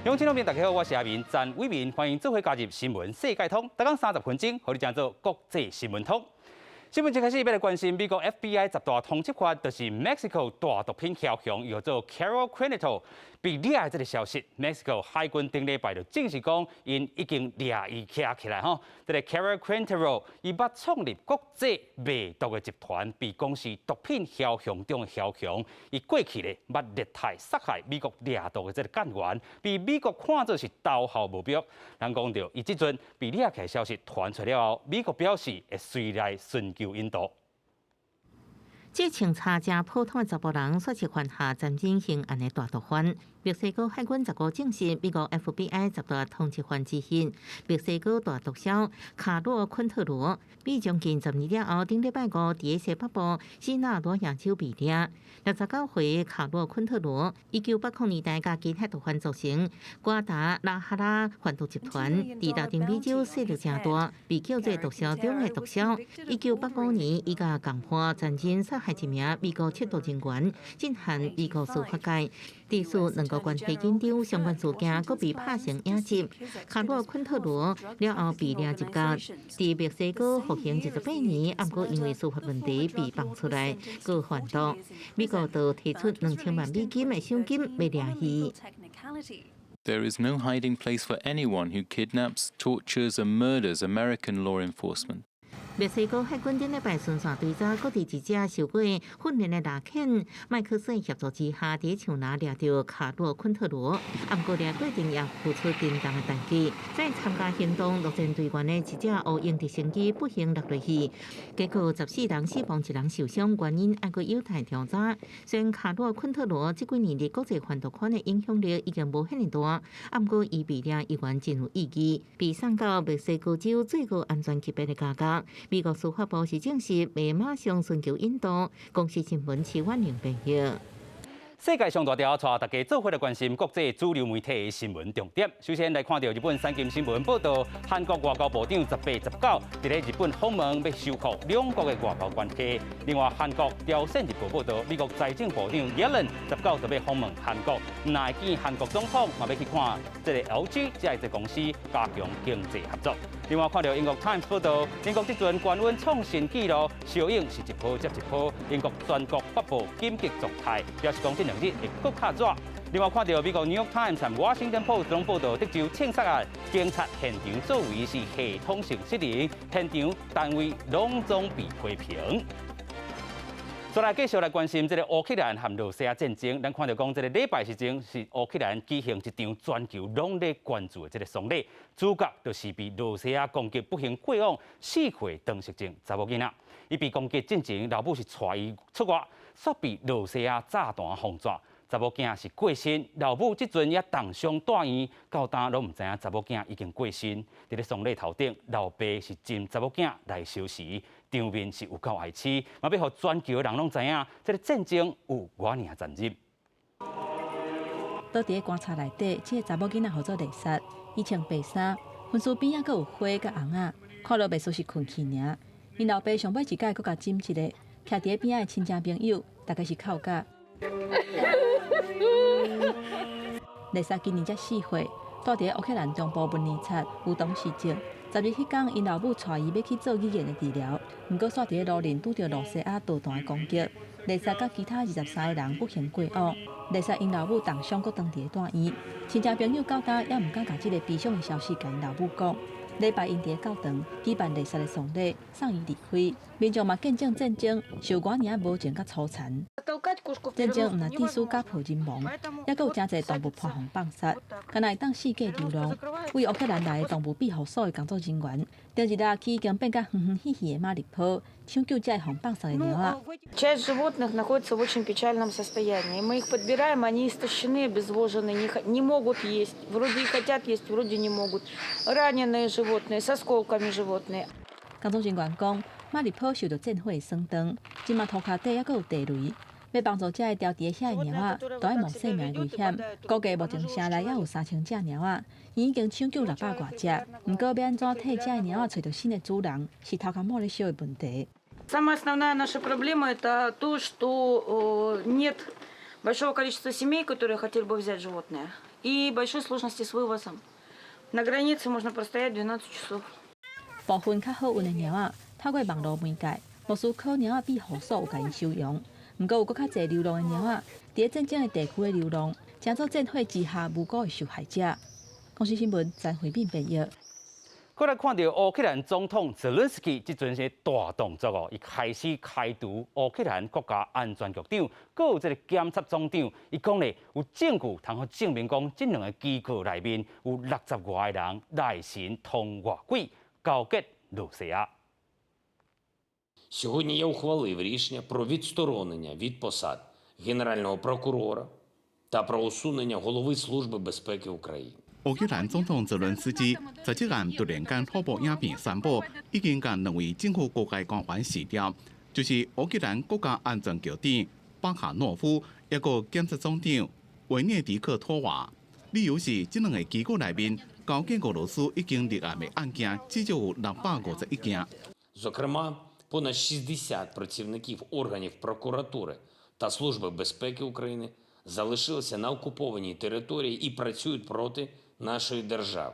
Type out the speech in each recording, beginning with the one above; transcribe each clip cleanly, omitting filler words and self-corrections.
鄉親朋友大家好，我是阿明詹偉民，歡迎做伙加入新聞世界通，逐工30分鐘，予你成做國際新聞通。新聞一開始欲來關心美國 FBI 十大通緝犯，就是 Mexico 大毒品梟雄，叫做 Caro Quintero 被掠的這個消息。Mexico 海軍頂禮拜就證實講，𪜶已經掠伊起來吼。這個 Caro Quintero 伊捌創立國際賣毒的集團，被講是毒品梟雄中的梟雄。伊過去咧捌虐待殺害美國掠毒的這個幹員，被美國看做是頭號目標。人講著，伊這陣被掠起來消息傳出了後，美國表示會隨來尋求引渡。這穿插誠普通的查埔人，煞是犯下殘忍刑案的大毒販。墨西哥海軍15證實，美國 FBI 十大通緝犯之一，墨西哥大毒梟卡洛昆特羅，被將近10年了後，頂禮拜五佇西北部錫納羅亞州被掠。69歲卡洛昆特羅，1980年代佮其他毒販組成瓜達拉哈拉販毒集團，佇拉丁美洲勢力誠大，被叫做毒梟中的毒梟。1985年，伊佮共伴殘忍殺害一名美國緝毒人員，震撼美國司法界。歷史兩國關係緊張，相關事件閣被拍成影集。卡洛昆特羅了後被掠入獄，佇墨西哥服刑28年，毋過因為司法問題被放出來，閣販毒。美國就提出2000萬美金的賞金欲掠伊。 There is no hiding place for anyone who kidnaps, tortures and murders American law enforcement. 墨西哥海軍頂禮拜巡線追查，閣佇一隻受過訓練的獵犬麥克斯協助之下，佇樹林掠著卡洛昆特羅。毋過掠過程也付出沉重的代價。在參加行動陸戰隊員的一隻烏鷹直升機不幸落落去，結果14人死亡，一人受傷，原因猶閣有待調查。雖然卡洛昆特羅這幾年佇國際販毒圈的影響力已經無遐爾大，毋過伊被掠依然真有意義，被送到墨西哥州最高安全級別的監獄。美國司法部是證實，會馬上尋求引渡。公視新聞徐婉玲編譯。世界上大條，帶大家做伙來關心國際主流媒體的新聞重點。首先來看著日本產經新聞報導，韓國外交部長18、19佇咧日本訪問，欲修復兩國的外交關係。另外，韓國朝鮮日報報導，美國財政部長耶倫19就欲訪問韓國，若會見韓國總統，嘛欲去看這个 LG 這个公司加強經濟合作。另外，看著英國 Times 報導，英國這陣高溫創新紀錄，燒湧是一波接一波，英國全國發布緊急狀態，表示講這2日會閣較熱。另外，看著美國 New York Times 和 Washington Post 攏報導，德州槍殺案警察現場作為是系統性失靈，現場單位攏總被批評。再來繼續來關心這个烏克蘭和羅西亞戰爭，咱看著講這个禮拜時陣是烏克蘭舉行一場全球攏咧關注的這个喪禮，主角就是被羅西亞攻擊不幸過往4歲唐氏症查某囡仔。伊被攻擊進前，老母是帶伊出外，煞被羅西亞炸彈轟炸。查某囝是過身，老母這陣也重傷住院，到今攏毋知影查某囝已經過身。佇咧喪禮頭頂，老爸是斟查某囝來收屍，場面是有夠哀悽，嘛欲予全球的人攏知影，這个戰爭有偌爾殘忍。倒佇咧棺材內底，這个查某囡仔號做麗莎，伊穿白衫，魂屍邊仔閣有花佮紅仔，看落袂輸是睏去爾。𪜶老爸上尾一擺閣共斟一下，徛佇咧邊仔的親戚朋友，大概是哭甲。麗莎今年才4歲，住佇咧烏克蘭中部文尼察有唐氏症。10日彼工，𪜶老母帶伊欲去做語言的治療，毋過煞佇咧路面拄著羅西亞導彈的攻擊，麗莎佮其他23個人不幸過往。麗莎𪜶老母重傷，閣當佇咧住院，親戚朋友到今猶毋敢共這个悲傷的消息共𪜶老母講。禮拜𪜶佇咧教堂舉辦麗莎的喪禮，送伊離開。民眾嘛見證戰爭受偌爾無情佮粗殘。戰爭毋但致使家破人亡，猶閣有誠濟動物予人放殺，敢若會當四界流浪。為烏克蘭來的動物庇護所的工作人員，頂日來去已經變甲昏昏去去的馬利坡，搶救這予人放殺的貓仔。 Часть животных находится в очень печальном состоянии. Мы их подбираем, они истощены, обезвожены, не могут есть. Вроде и хотят есть, вроде не могут. Раненые животные, с осколками животные. 工作人員講，馬利坡受著戰火的損傷，這馬塗跤底猶閣有地雷。欲幫助這个牢佇咧遐的貓仔，都愛冒性命的危險。估計目前城內猶有3000隻貓仔，𪜶已經搶救600外隻。毋過欲按怎替這个貓仔揣著新的主人，是頭殼某咧燒的問題。 Самая основная наша проблема – это то, что нет большого количества семей, которые хотели бы взять животное. И большие сложности с вывозом. На границе можно простоять 12 часов. 部分較好運的貓仔，透過網路媒介，莫斯科貓仔庇護所有共𪜶收容。毋過有閣較濟流浪的貓仔，佇咧戰爭的地區咧流浪，成做戰火之下無辜的受害者。公視新聞詹惠敏編譯。過來看到烏克蘭總統澤倫斯基這陣是大動作哦，伊開始開除烏克蘭國家安全局長，閣有這个檢察總長。伊講咧有證據通好證明講，這兩个機構內面有六十外个人內神通外鬼，勾結露西亞。 Сьогодні я ухвалив рішення про відсторонення від посад генерального прокурора та про усунення голови Служби безпеки України. 烏克蘭總統澤倫斯基在這岸突然間發布影片宣布，已經共兩位政府高階官員辭掉，就是烏克蘭國家安全局長巴卡諾夫，抑閣檢察總長維涅迪克托娃。理由是這兩个機構內面勾結俄羅斯已經立案的案件至少有651件。 Зокрема, понад 60 працівників органів прокуратури та Служби безпеки України залишилися на окупованій території і працюють проти нашої держави.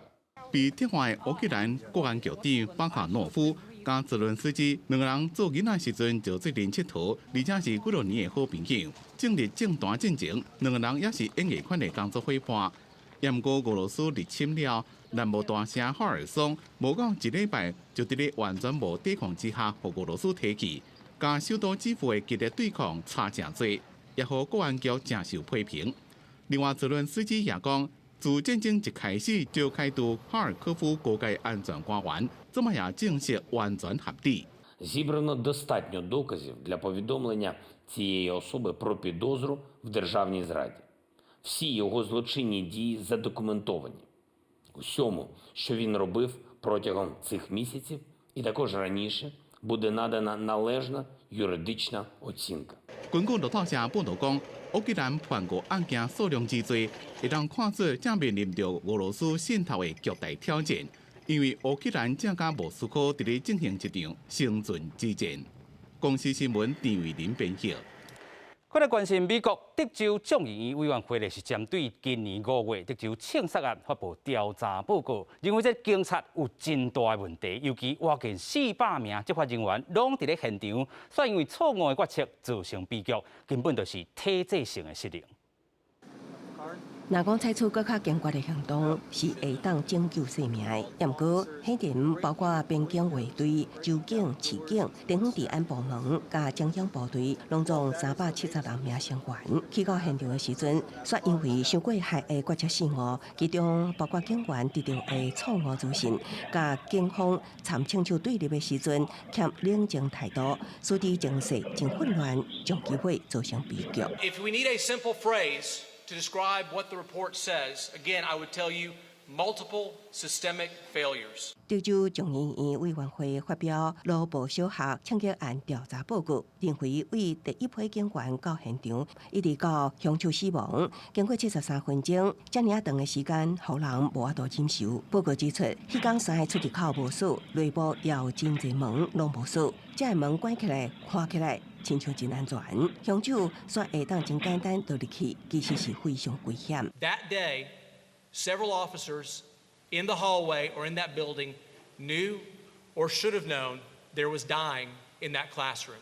被撤換的烏克蘭國安局長巴卡諾夫佮澤倫斯基兩个人做囡仔時陣就做陣𨑨迌，而且是幾多年的好朋友。進入政壇進前，兩个人也是演藝圈的工作夥伴。毋過俄羅斯入侵了南部大城赫爾松，無夠一禮拜就佇咧完全無抵抗之下，予俄羅斯提去，佮首都基輔的激烈對抗差誠濟，也予國安局誠受批評。另外，澤倫斯基也講，自戰爭一開始就開除哈爾科夫高階安全官員，這擺也證實完全合理。 Зібрано достатньо доказів для повідомлення цієї особи про підозру в державній зраді. Всі його злочинні дії задокументовані. Усьому, що він робив протягом цих місяців, і також раніше, буде надана належна юридична оцінка. 根據路透社報導講，烏克蘭叛國案件數量之濟，會當看出正面臨著俄羅斯滲透的巨大挑戰，因為烏克蘭正佮莫斯科佇咧進行一場生存之戰。公視新聞陳偉林編譯。過來關心美國德州眾議院委員會咧，是針對今年5月德州槍殺案發布調查報告，認為這警察有真大的問題，尤其倚近400名執法人員攏佇咧現場，煞因為錯誤的決策造成悲劇，根本就是體制性的失靈。若講採取閣較堅決的行動，是會當拯救性命的。毋過，現場包括邊境衛隊、州警、市警、地方治安部門佮精英部隊，攏總370人名成員。去到現場的時陣，煞因為傷過害的決策失誤，其中包括警員得到的錯誤資訊，佮警方參槍手對立的時陣，欠冷靜態度，使得情勢真混亂，將機會造成悲劇。 If we need a simple phrase to describe what the report says, again, I would tell you multiple systemic failures. 德州眾議院委員會發表羅伯小學槍擊案調查報告，認為對第一批警員到現場，一直到兇手死亡，經過73分鐘，遮爾仔長的時間，予人無法度忍受。報告指出，彼工三个出入口無鎖，內部也有真濟門攏無鎖，這个門關起來，看起來親像真安全。兇手煞會當真簡單就入去，其實是非常危險。 That day, several officers in the hallway or in that building knew or should have known there was dying in that classroom.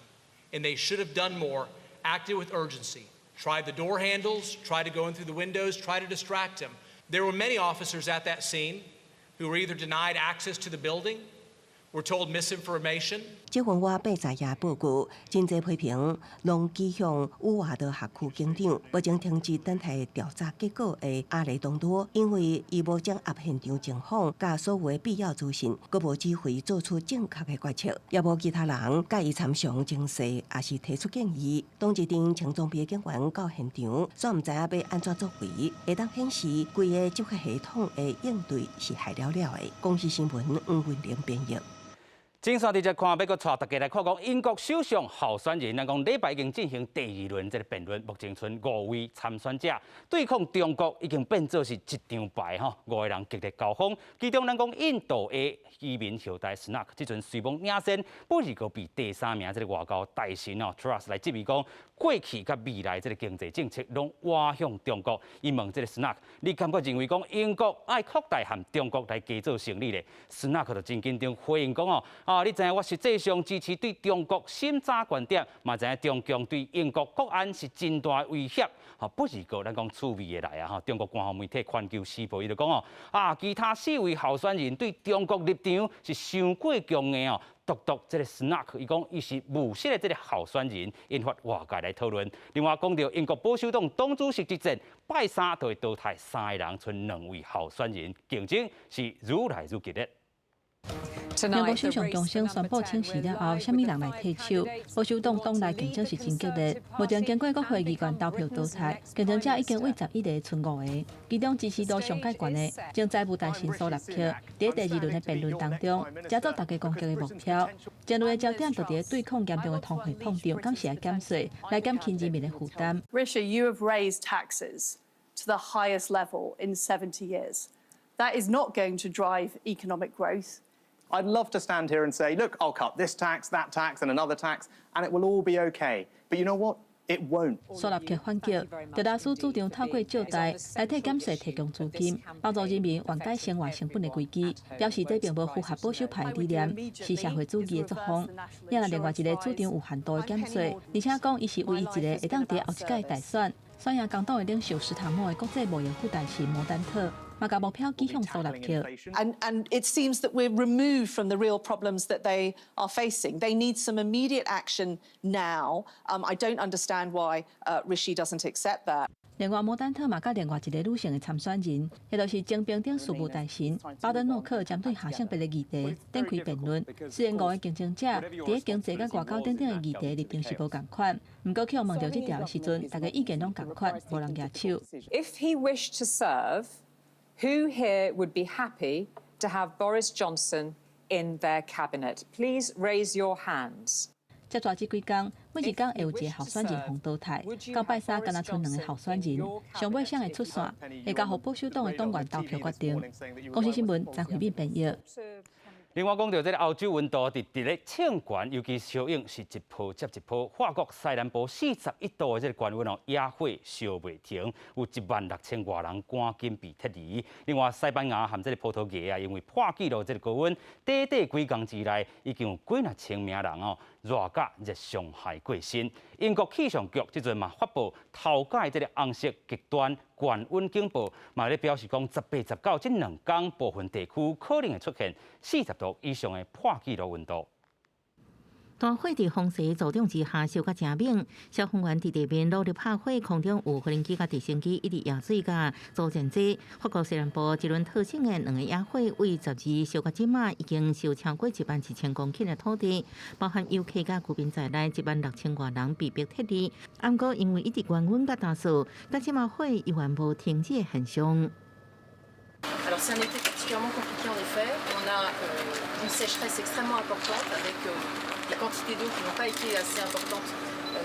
And they should have done more, acted with urgency, tried the door handles, tried to go in through the windows, tried to distract him. There were many officers at that scene who were either denied access to the building, were told misinformation. 這份我80頁報告，真濟批評攏指向烏瓦德學區警長，目前停止等待調查結果的阿雷東多，因為伊無掌握現場情況，佮所有的必要資訊，閣無指揮做出正確的決策，也無其他人佮伊參詳情勢，抑是提出建議。當一陣穿裝備的警員到現場，煞毋知影欲按怎作為，會當顯示規个執法系統的應對是害了了的。公視新聞黃文玲編譯。正線直接看，欲閣帶大家來看講英國首相候選人，咱講禮拜已經進行第二輪這个辯論，目前賰五位參選者對抗中國已經變做是一張牌吼，五个人激烈交鋒。其中咱講印度的移民後代斯納克，這陣雖罔領先，不過被第三名這个外交大臣哦 Truss 來質疑講，過去佮未來這个經濟政策攏倚向中國。伊問這个斯納克，你感覺認為講英國愛擴大和中國來加做生意咧？斯納克就真緊張回應講哦。啊！你知影我實際上支持對中國審查觀點，嘛知影中共對英國國安是真大威脅。吼，不是個咱講趣味的來啊！吼，中國官方媒體《環球時報》伊就講哦，啊，其他四位候選人對中國立場是傷過強硬哦。獨獨這个斯納克，伊講伊是務實的這个候選人，引發外界來討論。另外講到英國保守黨黨主席之戰，拜三就會淘汰三個人，賰兩位候選人，競爭是愈來愈激烈。英國首相強生宣布請辭了後，啥物人來替手？保守黨黨內競爭是真激烈。目前經過國會議員投票淘汰，競爭者已經為11個賰五个，其中支持度上蓋懸的前財務大臣蘇納克，佇第二輪的辯論當中，成做大家攻擊的目標。爭論的焦點就佇對抗嚴重的通貨膨脹，敢是愛減稅來減輕人民的負擔。 Rishi, you have raised taxes to the highest level in 70 years. That is not going to drive economic growth. I'd love to stand here and say, look, I'll cut this tax, that tax, and another tax, and it will all be okay. But you know what? It won't. 蘇納克反擊，特拉斯主張透過借貸來替減稅提供資金，幫助人民緩解生活成本的危機，表示這並無符合保守派的理念，是社會主義的作風。也另外一个主張有限度的減稅，而且講伊是唯一一个會當佇後一屆大選選贏工黨的領袖史塔默的國際貿易副大臣摩丹特，嘛共目標指向蘇納克。 And it seems that we're removed from the real problems that they are facing. They need some immediate action now. I don't understand why Rishi doesn't accept that. 另外，摩丹特嘛佮另外一个女性的參選人，也就是前平等事務大臣巴德諾克，針對下性別的議題展開辯論。雖然五个競爭者佇經濟佮外交等等的議題立場是無仝款，毋過去問著這條的時陣，大家意見攏仝款，無人舉手。 If he wished to serve, who here would be happy to have Boris Johnson in their cabinet? Please raise your hands. 接跩這幾工，每一工會有一个候選人予淘汰。到拜三，干焦賰兩个候選人，上尾誰會出線，會交予保守黨的黨員投票決定。公視新聞張慧敏編譯。另外講到這个歐洲溫度直直咧衝懸，尤其燒湧是一波接一波。法國西南部41度的這个高溫哦，野火燒袂停，有1萬6千外人趕緊被撤離。另外，西班牙和這个葡萄牙啊，因為破紀錄這个高溫，短短幾工之內已經有幾若千名人哦熱甲熱傷害過身。英國氣象局這陣嘛發布頭擺這个紅色極端高溫警報，嘛咧表示講18、19這兩工部分地區可能會出現40度以上的破紀錄溫度。大火佇風勢助長之下燒甲誠猛，消防員佇地面努力拍火，空中有無人機佮直升機一直舀水佮阻戰劑。法國西南部一輪特性的兩个野火，為12燒到這馬已經燒超過1萬1千公頃的土地，包含遊客佮居民在內，1萬6千外人被迫撤離。毋過因為一直高溫佮乾燥，到這馬火猶原無停止的現象。 Alors c'est un été particulièrement compliqué en effet. On a une sécheresse extrêmement importante avec des quantités d'eau qui n'ont pas été assez importantes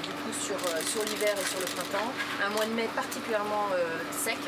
du coup sur l'hiver et sur le printemps. Un mois de mai particulièrement sec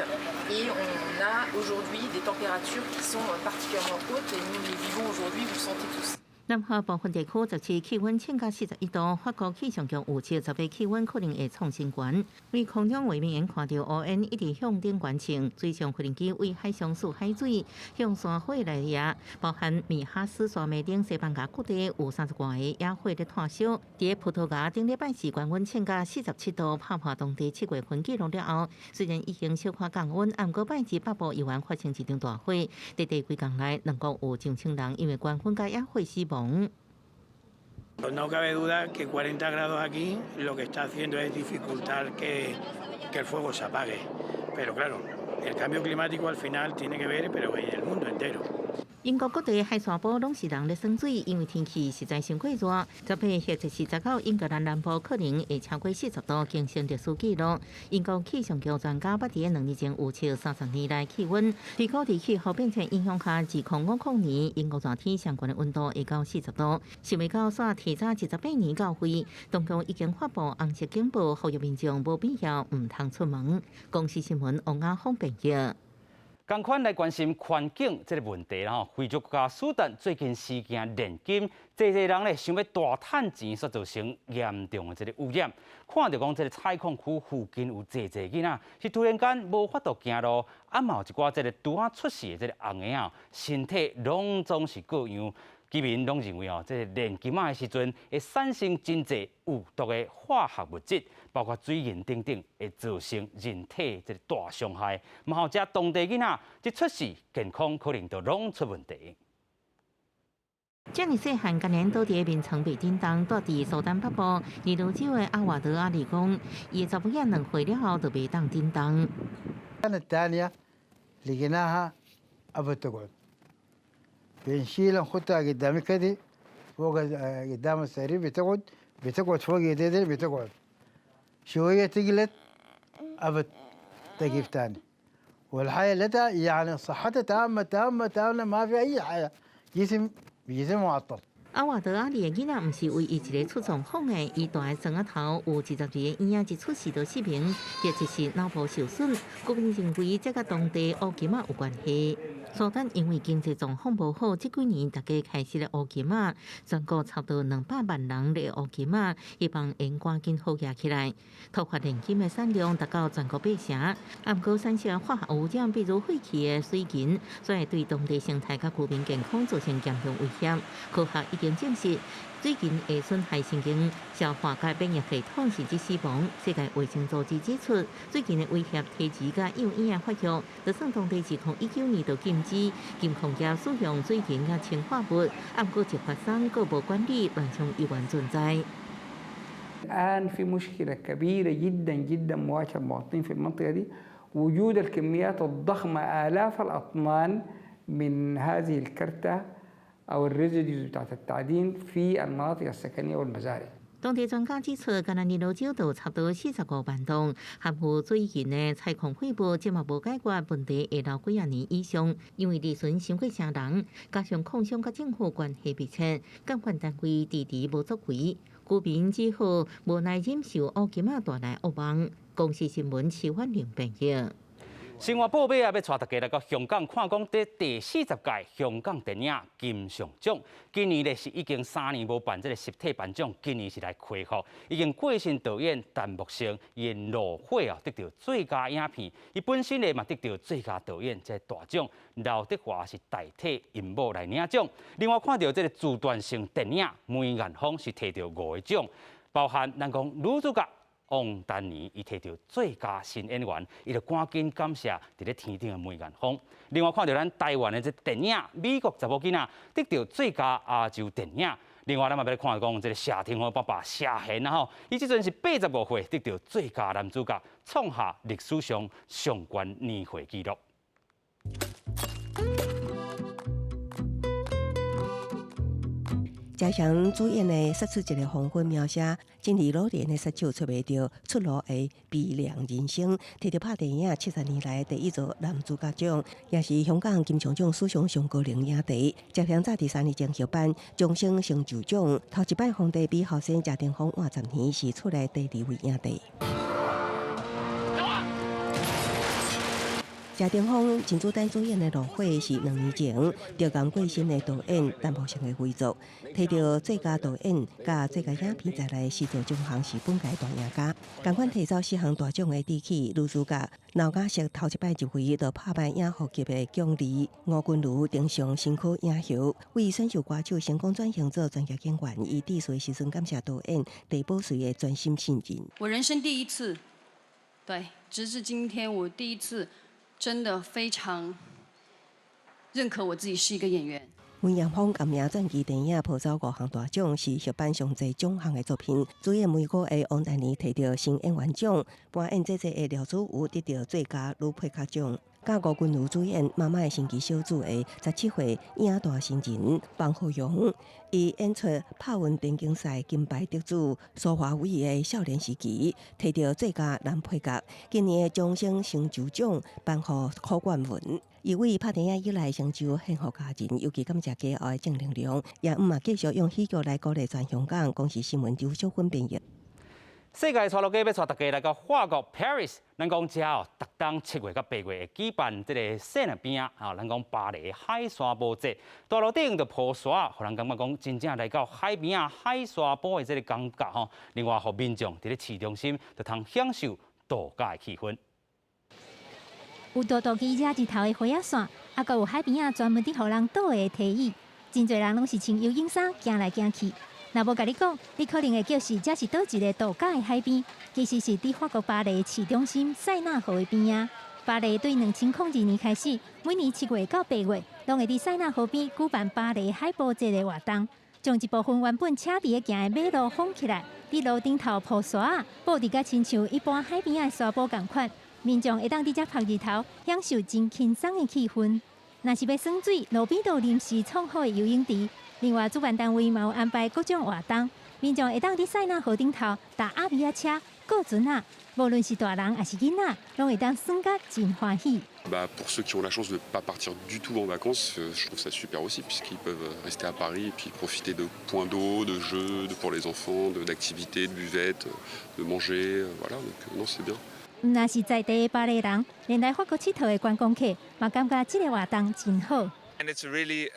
et on a aujourd'hui des températures qui sont particulièrement hautes et nous les vivons aujourd'hui, vous le sentez tous. 南法部分地區17氣溫衝到41度，法國氣象局預測10日氣溫可能會創新高。佇空中畫面看著烏煙一直向頂懸衝，水上飛機對海上輸海水向山火來壓，包含米哈斯山脈頂西班牙各地有30外个野火咧湠燒。佇葡萄牙頂禮拜四高溫衝到47度，拍破當地7月份紀錄了後，雖然已經小可降溫，毋過拜二北部猶原發生一場大火。短短幾工內，兩國有上千人因為高溫佮野火死亡。 No cabe duda que 40 grados aquí lo que está haciendo es dificultar que el fuego se apague. Pero claro, el cambio climático al final tiene que ver, pero en el mundo entero. 英國各地海沙埔攏是人咧耍水，因為天氣實在傷過熱。18或者是19，英格蘭南部可能會超過40度，更新歷史紀錄。英國氣象局專家捌佇2年前預測30年來氣溫，推估佇氣候變遷影響下，2050年英國熱天上懸的溫度會到40度，想袂到煞提早28年到會。當局已經發布紅色警報，呼籲民眾無必要毋通出門。公視新聞王亞峰編譯。仝款來關心環境這个問題啦吼，非洲國家蘇丹最近施行煉金，濟濟人咧想欲大趁錢，煞造成嚴重的這个污染。看著講這个採礦區附近有濟濟囡仔，是突然間無法度行路，啊嘛有一寡這个拄仔出世的這个紅嬰仔，身體攏總是各樣。居民攏認為哦，這个煉金仔的時陣會產生真濟有毒的化學物質，包括水銀等等，會造成人體這个大傷害。嘛予遮當地囡仔一出世，健康可能就攏出問題。遮爾細漢，今年倒佇眠床袂振動，住佇蘇丹北部尼羅州的阿瓦德阿里講，伊的查某囝2歲了後就袂當振動。 الثانية لقيناها أبت تقعد، بنشيلها نختها قدامي كده فوق قدام السرير، بتقعد بتقعد فوق يدي دي، بتقعد شوية تقلت أبت تقيف تاني. والحاجة التي يعني صحتها تامة تامة تامة، ما في أي حاجة، جسم جسم معطل. 阿瓦德阿里的囡仔毋是唯一一个出狀況的，伊蹛的床仔頭有22个嬰仔一出世就失明，或者是腦部受損。居民認為這佮當地烏金仔有關係。蘇丹因為經濟狀況無好，這幾年大家開始咧挖金仔，全國差不多200萬人咧挖金仔，希望會趕緊好額起來。突發煉金的產量達到全國8成，啊，毋過產生化學污染，比如廢棄的水銀，所以對當地生態佮居民健康造成嚴重威脅。科學已經證實，水銀會損害神經、消化佮免疫系統，甚至死亡。世界衛生組織指出，水銀的威脅提遲佮幼嬰仔發育，就算當地2019年就禁止金礦業使用水銀佮氰化物，啊，毋過一發生閣無管理，亂象依然存在。 الآن في مشكلة كبيرة جدا جدا مواجهة المواطنين في المنطقة دي، وجود الكميات الضخمة آلاف الأطنان من هذه الكرتة أو ال residues بتاعت التعدين في المناطق السكنية والمزارع. 當地專家指出，干焦尼羅州就差不多45萬噸含有水銀的採礦廢物，這嘛無解決問題會留幾仔年以上，因為利潤傷過驚人，加上礦商佮政府關係密切，監管單位遲遲無作為，居民只好無奈忍受烏金仔帶來噩夢。公視新聞徐婉玲編譯。生活報尾啊，欲帶大家來到香港看講，佇第40屆香港電影金像獎，今年咧是已經3年無辦這個實體頒獎，今年是來恢復。已經過身導演陳木勝，伊的《怒火》啊得著最佳影片，伊本身咧嘛得著最佳導演這個大獎。劉德華是代替𪜶某來領獎。另外看著這個自傳性電影梅艷芳是提著五個獎，包含咱講女主角王丹妮，伊提著最佳新演員，伊就趕緊感謝佇咧天頂的梅艷芳。另外看著咱台灣的這電影《美國查某囡仔》得著最佳亞洲電影。另外，咱嘛欲來看講這个謝霆鋒爸爸謝賢啊吼，伊這陣是85歲得著最佳男主角，創下歷史上上懸年歲紀錄。謝賢主演的《殺出一个黃昏》描寫真理老年的殺手出袂著出路的悲涼人生，摕著拍電影70年來第一座男主角獎，也是香港金像獎史上上高齡影帝。謝賢早佇3年前獲頒終身成就獎，頭一擺皇帝比後生謝霆鋒晚10年，是厝內第二位影帝。謝霆鋒、甄子丹主演的《怒火》是2年前著癌過身的導演陳木勝的遺作，提著最佳導演佮最佳影片在內四座獎項是本屆大贏家。仝款提走四項大獎的志氣女主角劉雅瑟頭一擺入圍就拍敗影后級的獎麗吳君如登上新科影后，為選秀歌手成功轉型做專業演員，伊致辭的時陣感謝導演鄭保瑞的專心信任。我人生第一次，對，直至今天我第一次。真的非常認可我自己是一個演員。梅艷芳共名傳記電影抱走五項大獎，是獲頒上濟獎項的作品。主演梅姑的王丹妮提著新演員獎，扮演姐姐的廖子妤得著最佳女配角獎。佮吳君如主演《媽媽的神奇小子》的17歲影大新人方皓玔，伊演出拍運電競賽金牌得主蘇華偉的少年時期，提著最佳男配角。今年的終身成就獎頒予許冠文。伊為拍電影以來成就幸福家人，尤其感謝家後的正能量，也毋嘛繼續用喜劇來鼓勵全香港。公視新聞周小芬編譯。世界帶路家欲帶大家來到法國 Paris，咱講遮哦，逐冬7月佮8月會舉辦這个塞納邊仔啊，咱講巴黎海沙堡節，大路頂就鋪沙，予人感覺講真正來到海邊仔海沙堡的這个感覺吼。另外，予民眾佇咧市中心就通享受度假的氣氛。有大道記者日頭的花仔線，啊，閣有海邊仔專門佇予人倒的提椅，真濟人攏是穿游泳衫行來行去。若無共你講，你可能會叫是這是佗一个度假的海邊，其實是佇法國巴黎市中心塞納河的邊仔。巴黎對2002年開始，每年7月到8月，攏會佇塞納河邊舉辦巴黎海埔節的活動，將一部分原本車佇咧行的馬路封起來，佇路頂頭鋪沙仔，布置甲親像一般海邊仔的沙堡仝款。民眾會當佇遮曬日頭，享受真輕鬆的氣氛。若是欲耍水，路邊都有臨時創好的游泳池。另外，主辦單位嘛有安排各種活動，民眾會當佇塞納河頂頭踏鴨米仔車、過船仔，無論是大人抑是囡仔，攏會當耍甲真歡喜。 Bah, pour ceux qui ont la chance de ne pas partir du tout en vacances, je trouve ça super aussi, puisqu'ils peuvent rester à Paris et puis profiter de points d'eau, de jeux pour les enfants, d'activités, de buvettes, de manger, voilà, donc non, c'est bien. 毋但是在地的巴黎人，連來法國𨑨迌的觀光客，嘛感覺這个活動真好。 And it's a really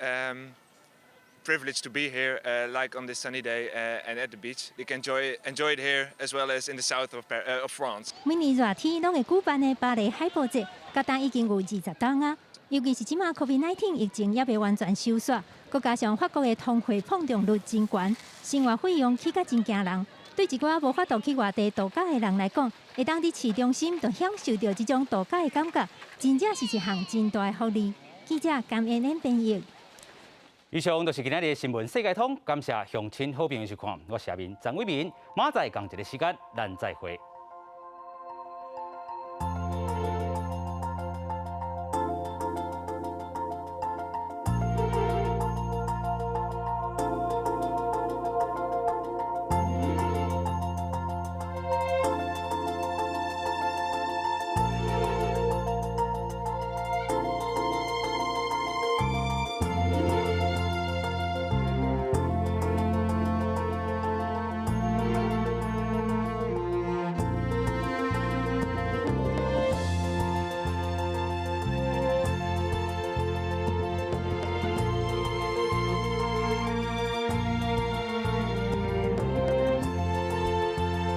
privilege to be here, like on this sunny day and at the beach. You can enjoy it here as well as in the south of France. 每年熱天攏會舉辦的巴黎海埔節，到今已經有20冬啊。尤其是這馬 COVID-19 疫情猶未完全收煞，閣加上法國的通貨膨脹率真懸，生活費用起甲真驚人。對一寡無法度去外地度假的人來講，會當佇市中心就享受著這種度假的感覺，真正是一項真大的福利。記者甘燕燕編譯。以上就是今仔日的新聞世界通，感謝鄉親好朋友收看，我是阿明張偉明，明仔載仝一个時間，咱再會。